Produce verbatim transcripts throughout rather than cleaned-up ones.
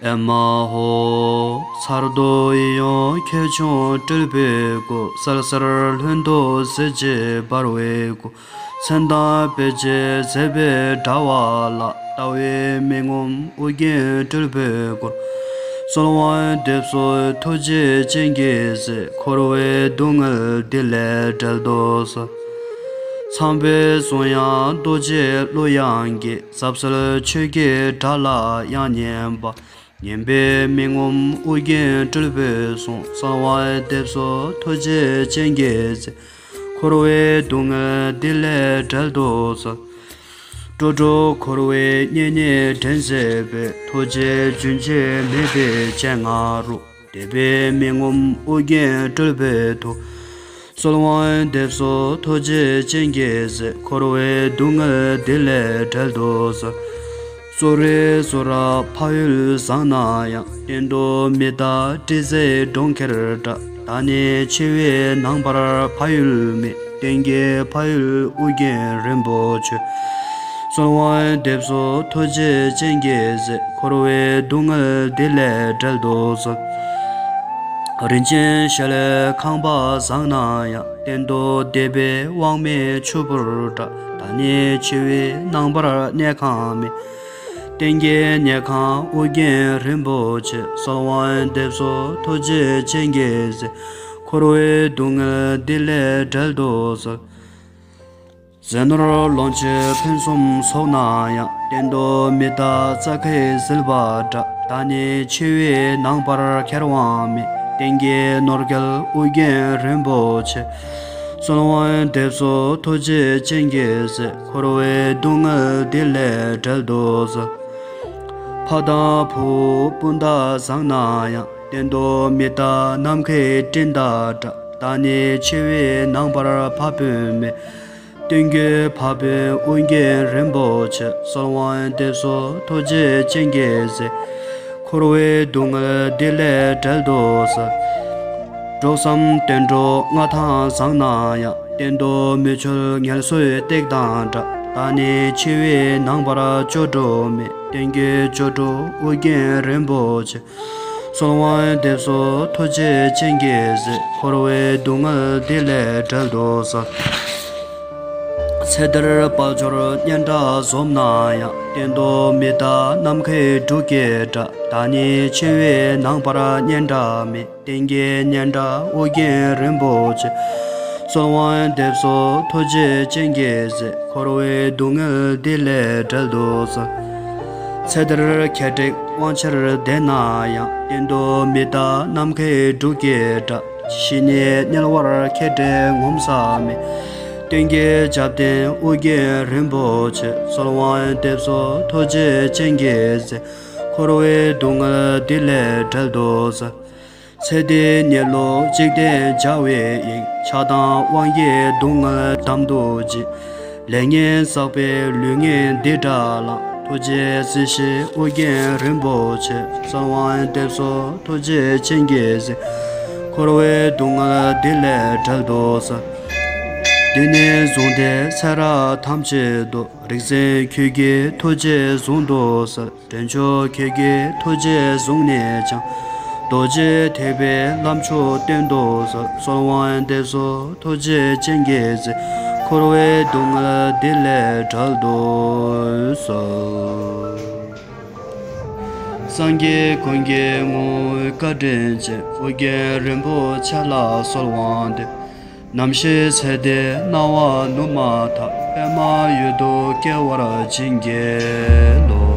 ཨེ་མ་ཧོ། ཚར་དུ་ཡིད་འོང་ཁྱེའུ་ཆུང་སྤྲུལ་པའི་སྐུ། གསལ་གསལ་ལྷུན་སྟུག་གཟི་བརྗིད་འབར་བའི་སྐུ། མཚན་དང་དཔེ་བྱད་མཛེས་པའི་དྲ་བ་ལ། ལྟ་བས་མི་ངོམས་ཨོ་རྒྱན་སྤྲུལ་པའི་སྐུར། གསོལ་བ་འདེབས་སོ་ཐུགས་རྗེ་ཅན་གྱི་གཟིགས། འཁོར་བའི་སྡུག་བསྔལ་འདི་ལས་བསྒྲལ་དུ་གསོལ། ཚངས་པའི་གསུང་དབྱངས་རྡོ་རྗེའི་གླུ་དབྱངས་ཀྱིས། ཟབ་གསལ་ཆོས་ཀྱི་སྒྲ་ལ་དབྱངས་སྙན་པ། ཉན་པས་མི་ངོམས་ཨོ་རྒྱན་སྤྲུལ་པའི་གསུང་། གསོལ་བ་འདེབས་སོ་ཐུགས་རྗེ་ཅན་གྱི་གཟིགས། འཁོར་བའི་སྡུག་བསྔལ་འདི་ལས་བསྒྲལ་དུ་གསོལ། སྤྲོ་སྤྲོ་འཁོར་བའི་གཉེན་ཉེ་འདྲེན་མཛད་པའི། ཐུགས་རྗེ་རྒྱུན་ཆད་མེད་པའི་སྤྱན་སྔ་རུ། དད་པས་མི་ངོམས་ཨོ་རྒྱན་སྤྲུལ་པའི་ཐུགས། གསོལ་བ་འདེབས་སོ་ཐུགས་རྗེ་ཅན་གྱི་གཟིགས། འཁོར་བའི་སྡུག་བསྔལ་འདི་ལས་བསྒྲལ་དུ་གསོལ། གཙོ་རིགས་གཙོ་རབ་འཕགས་ཡུལ་བཟང་ན་ཡང་། གཏན་དུ་མི་གདའ་དྲི་ཟའི་གྲོང་ཁྱེར་འདྲ། བདག་ནི་འཆི་བའི་ནང་པར་བབ་ཡུལ་མེད། གཏན་གྱི་ཕ་ཡུལ་ཨོ་རྒྱན་རིན་པོ་ཆེ། གསོལ་བ་འདེབས་སོ་ཐུགས་རྗེ་ཅན་གྱི་གཟིགས། འཁོར་བའི་སྡུག་བསྔལ་འདི་ལས་བསྒྲལ་དུ་གསོལ། རིན་ཆེན་ཞལ་ཁང་པ་བཟང་ན་ཡང་། གཏན་དུ་བདེ་བའི་དབང་མེད་ཆུ་བུར་འདྲ། བདག་ནི་འཆི་བའི་ནང་པར་གནས་ཁང་མེད། གཏན་གྱི་གནས་ཁང་ཨོ་རྒྱན་རིན་པོ་ཆེ། གསོལ་བ་འདེབས་སོ་ཐུགས་རྗེ་ཅན་གྱི་གཟིགས། འཁོར་བའི་སྡུག་བསྔལ་འདི་ལས་བསྒྲལ་དུ་གསོལ། ཟས་ནོར་ལོངས་སྤྱོད་ཕུན་སུམ་ཚོགས་ན་ཡང་། གཏན་དུ་མི་གདའ་རྩྭ་ཁའི་ཟིལ་པ་འདྲ། བདག་ནི་འཆི་བའི་ནང་པར་ཁྱེར་དབང་མེད། གཏན་གྱི་ནོར་སྐལ་ཨོ་རྒྱན་རིན་པོ་ཆེ། གསོལ་བ་འདེབས་སོ་ཐུགས་རྗེ་ཅན་གྱི་གཟིགས། འཁོར་བའི་སྡུག་བསྔལ་འདི་ལས་བསྒྲལ་དུ་གསོལ། ཕ་དང་བུ་སྤུན་ཟླ་བཟང་ན་ཡང་། གཏན་དུ་མི་གདའ་ནམ་མཁའི་སྤྲིན་དང་འདྲ། བདག་ནི་འཆི་བའི་ནང་པར་བབ་དཔོན་མེད། གཏན་གྱི་ཕ་དཔོན་ཨོ་རྒྱན་རིན་པོ་ཆེ། གསོལ་བ་འདེབས་སོ་ཐུགས་རྗེ་ཅན་གྱི་གཟིགས། འཁོར་བའི་སྡུག་བསྔལ་འདི་ལས་བསྒྲལ་དུ་གསོལ། འགྲོ་བསམ་གཏན་གྲོགས་མངའ་ཐང་བཟང་ན་ཡང་། གཏན་དུ་མི་འཆོལ་ངལ་གསོའི་སྟེགས་དང་འདྲ། བདག་ནི་འཆི་བའི་ནང་པར་སྐྱོ་གྲོགས་མེད། གཏན་གྱི་སྐྱོ་གྲོགས་ཨོ་རྒྱན་རིན་པོ་ཆེ། གསོལ་བ་འདེབས་སོ་ཐུགས་རྗེ་ཅན་གྱི་གཟིགས། འཁོར་བའི་སྡུག་བསྔལ་འདི་ལས་བསྒྲལ་དུ་གསོལ། ཚེ་འདིར་དཔལ་འབྱོར་སྙན་གྲགས་འཛོམས་ན་ཡང་། གཏན་དུ་མི་གདའ་ནམ་མཁའི་འབྲུག་སྐད་འདྲ། བདག་ནི་འཆི་བའི་ནང་པར་སྙན་གྲགས་མེད། གཏན་གྱི་སྙན་གྲགས་ཨོ་རྒྱན་རིན་པོ་ཆེ། གསོལ་བ་འདེབས་སོ་ཐུགས་རྗེ་ཅན་གྱི་གཟིགས། འཁོར་བའི་སྡུག་བསྔལ་འདི་ལས་བསྒྲལ་དུ་གསོལ། ཚེ་འདིར་ཁེ་དྲེགས་དབང་ཆེར་ལྡན་ན་ཡང་། གཏན་དུ་མི་གདའ་ནམ་མཁའི་འབྲུག་སྐད་འདྲ། ཤི་ནས་དམྱལ་བར་ཁེ་དྲེགས་ངོམས་ས་མེད། གཏན་གྱི་རྒྱབ་རྟེན་ཨོ་རྒྱན་རིན་པོ་ཆེ། གསོལ་བ་འདེབས་སོ་ཐུགས་རྗེ་ཅན་གྱི་གཟིགས། འཁོར་བའི་སྡུག་བསྔལ་འདི་ལས་བསྒྲལ་དུ་གསོལ། ཚེ་འདིའི་གནས་ལུགས་འཇིག་རྟེན་བྱ་བའི་དབྱིངས། ཆགས་སྡང་དབང་གིས་སྡུག་བསྔལ་འདམ་དུ་བྱེད། ལས་ངན་བསགས་པའི་ལུས་ངན་འདི་འདྲ་ལ། ཐུགས་རྗེས་གཟིགས་ཤིག་ཨོ་རྒྱན་རིན་པོ་ཆེ། གསོལ་བ་འདེབས་སོ་ཐུགས་རྗེ་ཅན་གྱི་གཟིགས། འཁོར་བའི་སྡུག་བསྔལ་འདི་ལས་བསྒྲལ་དུ་གསོལ། འདི་ནས་བཟུང་སྟེ་ཚེ་རབས་ཐམས་ཅད་དུ། རིག་འཛིན་ཁྱོད་ཀྱི་ཐུགས་རྗེས་བཟུང་དུ་གསོལ། དྲིན་ཆེན་ཁྱོད་ཀྱི་ཐུགས་རྗེས་བཟུང་ནས་ཀྱང་། རྡོ་རྗེ་ཐེག་པའི་ལམ་མཆོག་སྟོན་དུ་གསོལ། གསོལ་བ་འདེབས་སོ་ཐུགས་རྗེ་ཅན་གྱི་གཟིགས། འཁོར་བའི་སྡུག་བསྔལ་འདི་ལས་བསྒྲལ་དུ་གསོལ། སངས་རྒྱས་ཀུན་གྱི་ངོ་བོའི་བཀའ་དྲིན་ཅན། ཨོ་རྒྱན་རིན་པོ་ཆེ་ལ་གསོལ་བ་འདེབས། ནམ་ཞིག་ཚེ་འདིའི་སྣང་བ་ནུབ་མ་ཐག་པདྨ་འོད་དུ་སྐྱེ་བར་བྱིན་གྱིས་རློབས།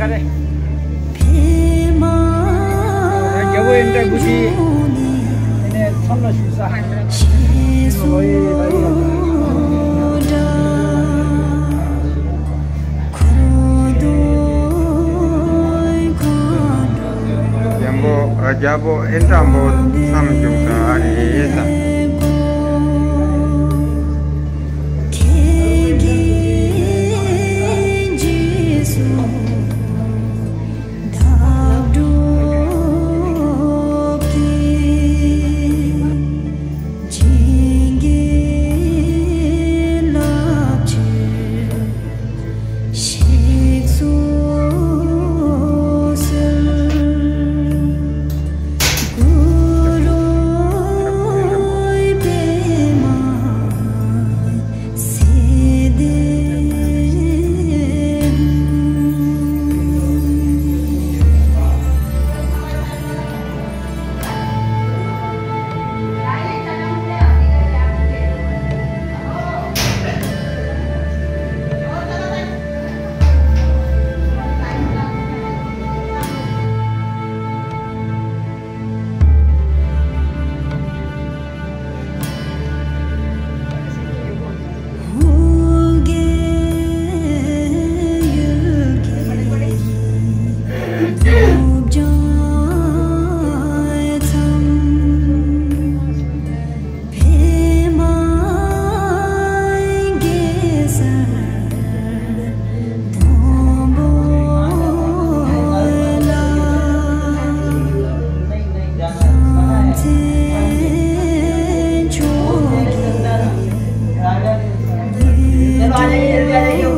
རྒྱལ་པོ་ཨིནྡྲ་བྷུ་ཏི་ཨེ་ནས་མཚམས་ལ་བཞུགས་ས། རྒྱལ་པོ་རྒྱལ་པོ་ཨིནྡྲ་བྷུ་ཏི་མཚམས་བཞུགས་ས་རེད་ད།